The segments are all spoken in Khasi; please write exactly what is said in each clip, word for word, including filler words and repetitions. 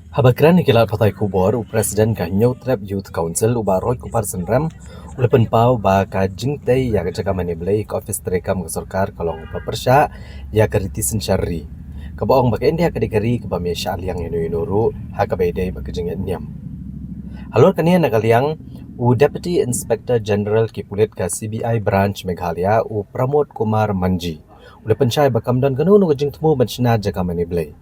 Haba kren ïa ki lad pathai khubor, u President ka Hynñiewtrep Youth Council, u Bah Roy Kupar Synrem, u la pynpaw ba ka jingtei ïa ka jaka mane Blei ha ka office treikam ka sorkar ka long kaba pyrshah ïa ka riti synshar ri, kaba ong ba ka India ka dei ka ri kaba ym ïashah liang ïano ïano ruh ha kaba ïadei bad ka jingïaid niam. Halor kane, na ka liang u Deputy Inspector General ki pulit ka C B I Branch Meghalaya, u Pramod Kumar Manji, u la pynshai ba kam don kano kano ka jingthmu ban shna jaka mane Blei.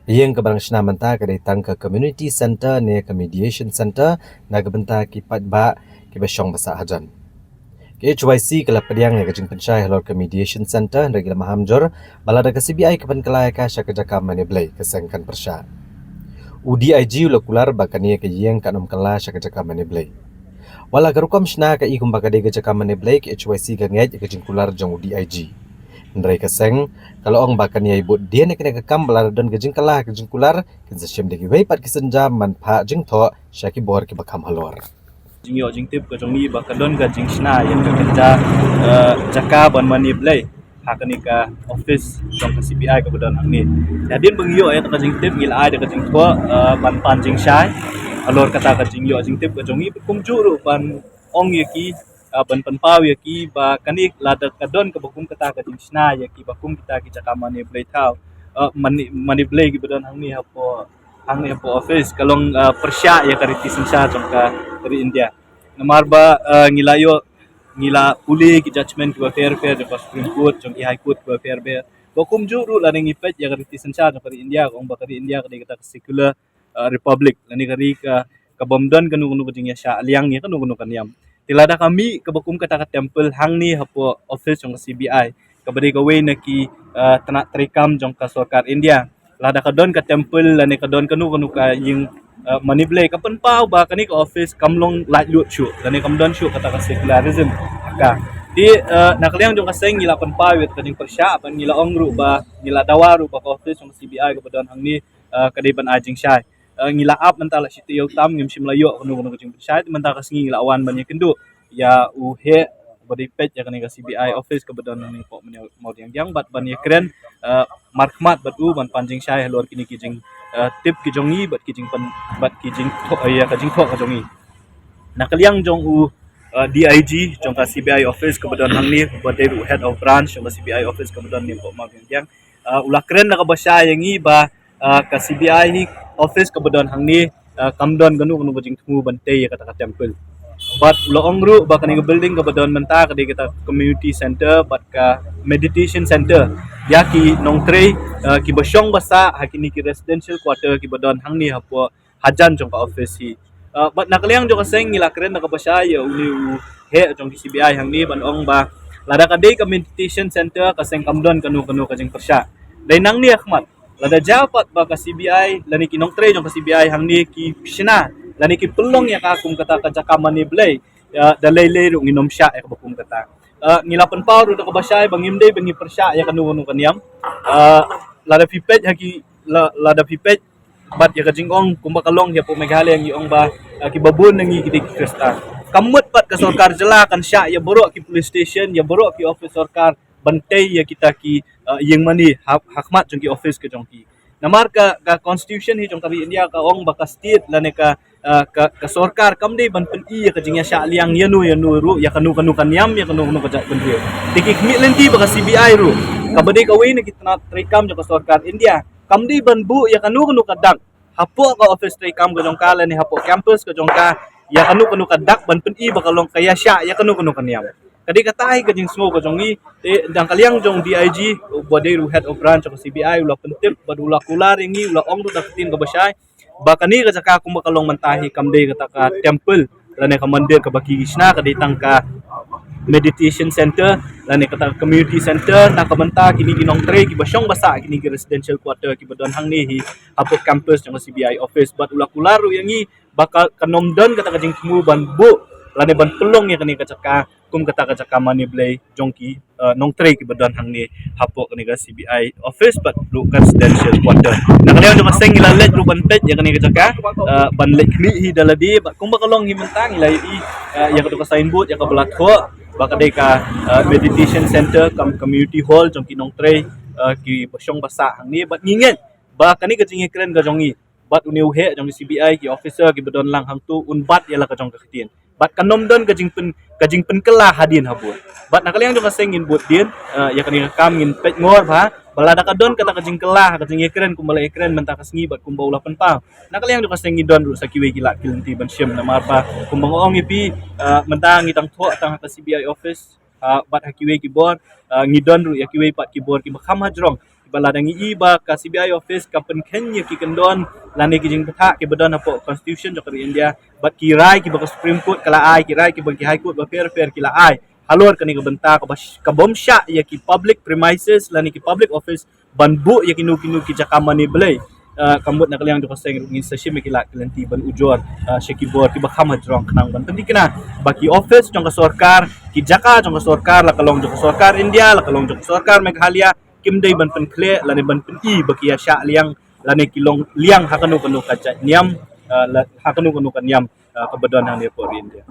Ïing kaba dang shna mynta ka dei tang ka Community Center ne ka Mediation Center na ka bynta ki paidbah kiba shong ba sah hajan. Ka H Y C ka la pdiang ïa ka jingpynshai halor ka Mediation Center, hynrei ki la maham jur ba lada ka C B I ka pynkylla ïa ka sha ka jaka mane Blei, ka seng kan pyrshah. U D I G u la kular ba kane ka ïing kan ym kylla sha ka jaka mane Blei. Wat la ka rukom shna ka i kumba ka dei ka jaka mane Blei, ka H Y C ka ngeit ïa ka jingkular jong u D I G. Hynrei ka seng ka la ong ba kan ïai bud dien ïa kane ka kam ba lada don ka jingkylla ka jingkular, kin sa shim da kiwei pat ki sienjam ban phah jingthoh sha ki bor kiba kham halor. Jingïoh jingtip ka jong ngi ba ka don ka jingshna ïa ka kynja, eh, jaka ban mane Blei ha kane ka office jong ka C B I kaba don hangne. Hadien ba ngi ïoh ïa ka jingtip, ngi la ai da ka jingthoh, eh, ban pan jingshai halor kata ka jingïoh jingtip ka jong ngi, kumjuh ruh ban ong ïa ki, ah, ban pynpaw ïa ki ba kane lada ka don kaba kum kata ka jingshna ïa kiba kum kita ki jaka mane Blei thaw, ah, mane, mane Blei kiba don hangne hapoh, hangne hapoh office, ka long, ah, pyrshah ïa ka riti synshar jong ka ri India. Namar ba, ah, ngi la ïoh, ngi la pule ki judgment kiba pher pher jong ka Supreme Court, jong ki High Court kiba pher pher. Ba kumjuh ruh lada ngi peit ïa ka riti synshar jong ka ri India, ka ong ba ka ri India ka dei kata ka secular, ah, republic, lane ka ri ka, ka bym don kano kano ka jingïashah liang ïa kano kano ka niam. Te lada ka mih kaba kum kata ka temple hangne hapoh office jong ka C B I, kaba dei kawei na ki, ah, tnat treikam jong ka sorkar India. Lada ka don ka temple lane ka don kano kano ka ïing, ah, mane Blei, ka pynpaw ba kane ka office kam long laitluid shuh lane kam don shuh kata ka secularism ha ka. Te, ah, na ka liang jong ka seng ngi la pynpaw ïa ka jingpyrshah, ban ngi la ong ruh ba, ngi la dawa ruh ba ka office jong ka C B I kaba don hangne, ah, ka dei ban ai jingshai. Ah, ngi la ap mynta la shi taïew tam ngim shym la ïoh kano kano ka jingpynshai, te mynta ka sngi ngi la wan ban ïakynduh ïa u heh ba dei peit ïa kane ka C B I office kaba don hangne hapoh Mawdiangdiang bad ban ïakren, ah, markhmat bad u ban pan jingshai halor kine ki jing, ah, tip ki jong ngi bad ki jingpyn, bad ki jingthoh, ah, ïa ka jingthoh ka jong ngi. Na ka liang jong u, ah, D I G jong ka C B I office kaba don hangne, ba dei u head of branch jong ka C B I office kaba don hangne hapoh Mawdiangdiang, ah, u la kren da kaba shai ïa ngi ba, ah, ka C B I hi office kaba don hangne, ah, kam don kano kano ka jingthmu ban tei ïa kata ka temple. Bad u la ong ruh ba kane ka building kaba don mynta ka dei kata community center bad ka meditation center ïa ki nongtrei, ah, kiba shong ba sah ha kine ki residential quarter kiba don hangne hapoh hajan jong ka office hi. Ah, bad na ka liang jong ka seng ngi la kren da kaba shai ïa une u heh jong ki C B I hangne ban ong ba lada ka dei ka meditation center, ka seng kam don kano kano ka jingpyrshah. Dei nangne ha khmat, lada jia pat ba ka C B I lane ki nongtrei jong ka C B I hangne ki shna lane ki pynlong ïa ka kum kata ka jaka mane Blei, ïa, da lei lei ruh ngin ym shah ïa kaba kum kata. Ah, ngi la pynpaw ruh da kaba shai ba ngim dei ba ngi pyrshah ïa kano kano ka niam. Ah, lada phi peit ha ki, la, lada phi peit bad ïa ka jingong kumba ka long hapoh Meghalaya ngi ong ba, ah, kiba bun na ngi ki dei ki Khristan. Kam mut pat ka sorkar jylla kan shah ïa baroh ki police station, ïa baroh ki office sorkar ban tei ïa kita ki, ah, ïing mane ha, ha khmat jong ki office ka jong ki. Namar ka, ka constitution hi jong ka ri India ka ong ba ka state lane ka, ah, ka, ka sorkar kam dei ban pyni ïa ka jingïashah liang ïano ïano ruh, ïa kano kano ka niam, ïa kano kano ka jaitbynriew. Te ki khmih lynti ba ka C B I ruh, kaba dei kawei na ki tnat treikam jong ka sorkar India, kam dei ban buh ïa kano kano ka dak hapoh ka office treikam ka jong ka lane hapoh campus ka jong ka, ïa kano kano ka dak ban pyni ba ka long ka ïashah ïa kano kano ka niam. Ka dei kata hi ka jingsngew ka jong ngi. Te na ka liang jong D I G, uba dei ruh head of branch ka C B I, u la pyntip bad u la kular ïa ngi, u la ong ruh da ka ktien kaba shai ba kane ka jaka kumba ka long mynta hi kam dei kata ka temple lane ka mandir kaba ki shna, ka dei tang ka meditation center lane kata ka community center na ka bynta kine ki nongtrei kiba shong ba sah kine ki residential quarter kiba don hangne hi hapoh campus jong ka C B I office. Bad u la kular ruh ïa ngi ba ka, kan ym don kata ka jingthmu ban buh lane ban pynlong ïa kane ka jaka kum kata ka jaka mane Blei jong ki, eh, nongtrei kiba don hangne hapoh kane ka C B I office bad ruh ka residential quarter. Na ka liang jong ka seng ngi la leit ruh ban peit ïa kane ka jaka, eh, ban leit khmih hi da lade bad kumba ka long hi mynta ngi la ïohi, eh, ïa kata ka signboard ïa kaba la thoh ba ka dei ka, eh, meditation center cum community hall jong ki nongtrei, eh, kiba shong ba sah hangne. Bad ngi ngeit ba kane ka jingïakren ka jong ngi bad une u heh jong ka C B I, ki officer kiba don lang hangto, un bat ïa la ka jong ka ktien. Bad kan ym don ka jingpyn, ka jingpynkylla hadien habud. Bad na ka liang jong ka seng ngin bud dien, eh, ïa kane ka kam ngin peit ngor bha, ba lada ka don kata ka jingkylla, ka jingïakren kumba la ïakren mynta ka sngi bad kumba u la pynpaw, na ka liang jong ka seng ngi don ruh sa kiwei ki lad ki lynti ban shim, namar ba kumba nga ong ïa phi, eh, mynta ngi tang thoh tang ha ka C B I office, ah, bad ha kiwei ki bor, ah, ngi don ruh ïa kiwei pat ki bor kiba kham hajrong, kiba lada ngi i ba ka C B I office ka pynkheiñ ïa ki kyndon lane ki jingbthah kiba don hapoh constitution jong ka ri India, bad ki rai kiba ka Supreme Court ka la ai, ki rai kiba ki High Court bapher bapher ki la ai halor kane ka bynta, kaba sh-, ka bym shah ïa ki public premises lane ki public office ban buh ïa kino kino ki jaka mane blei. Ah, ka mut na ka liang jong ka seng ruh ngin sa shim ïa ki lad ki lynti ban ujor, ah, sha ki bor kiba kham hajrong khnang ban pynthikna ba ki office jong ka sorkar, ki jaka jong ka sorkar, la ka long jong ka sorkar India, la ka long jong ka sorkar Meghalaya, kim dei ban pynkhleh lane ban pyni ba ki ïa shah liang lane ki long liang ha kano kano ka jait niam, ah, la, ha kano kano ka niam, ah, kaba don hangne hapoh ri India.